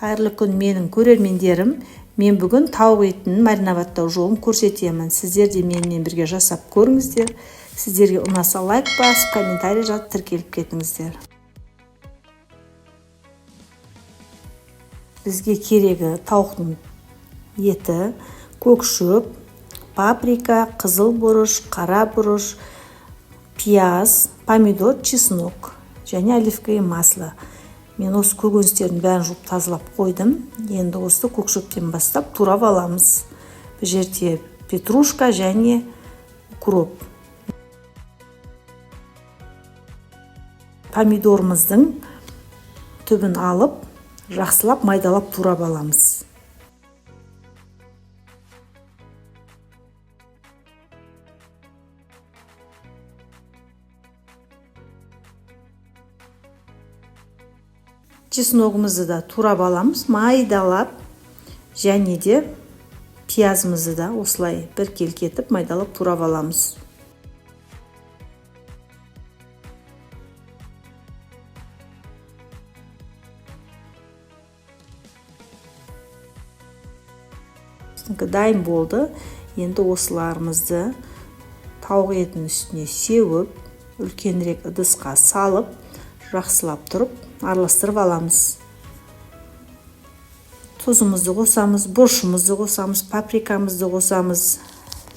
Қайырлы күн, менің көрермендерім! Мен бүгін тауық етін мариноваттау жолын көрсетемін. Сіздер де менімен бірге жасап көріңіздер. Сіздерге ұнаса, лайк басып, комментарий жазып, тіркеліп кетіңіздер. Бізге керегі: тауықтың еті, көк шөп, паприка, қызыл бұрыш, қара бұрыш, пияз, помидор, чеснок және оливковое масло. Мен осы көкөністердің бәрін жуып, тазалап қойдым. Енді осы көк шөптен бастап турап аламыз. Бұл жерде петрушка және укроп. Помидорымыздың түбін алып, жақсылап майдалап турап аламыз. Чесногымызды да турап аламыз майдалап және де пиязымызды да осылай біркелкі етіп майдалап турап аламыз. Біздікі дайын болды. Енді осыларымызды тауық етінің үстіне сеуіп, үлкенірек ыдысқа салып, жақсылап тұрып араластырып аламыз. Тұзымызды қосамыз, бұрышымызды қосамыз, паприкамызды қосамыз.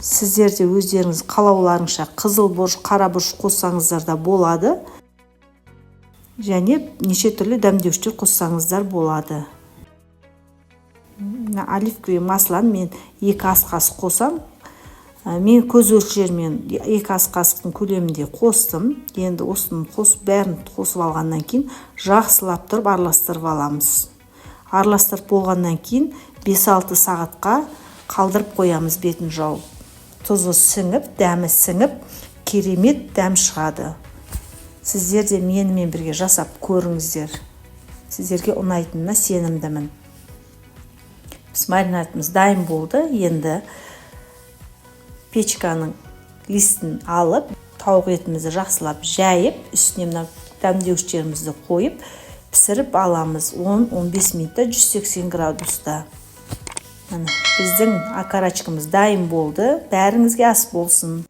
Сіздер де өздеріңіз қалауларыңша қызыл бұрыш, қара бұрыш қоссаңыздар да болады және неше түрлі дәмдеуіштер қоссаңыздар болады. Мына оливковый маслоны мен 2 ас қасық қосам. Мен көз өлшермен 2 ас қасықтың көлемінде қостым. Енді осыны қосып, бәрін қосып алғаннан кейін жақсылап тұрып араластырып аламыз. Араластырып болғаннан кейін 5-6 сағатқа қалдырып қоямыз бетін жауып. Тұзы сіңіп, дәмі сіңіп, керемет дәм шығады. Сіздер де менімен бірге жасап көріңіздер, сіздерге ұнайтынына сенімдімін. Біз маринадымыз дайын болды. Енді печканың листін алып, тауық етімізді жақсылап жайып, үстіне мына дәмдеуіштерімізді қойып, пісіріп аламыз 10-15 минутта 180 градуста. Міне, біздің окорочкамыз дайын болды. Бәріңізге ас болсын!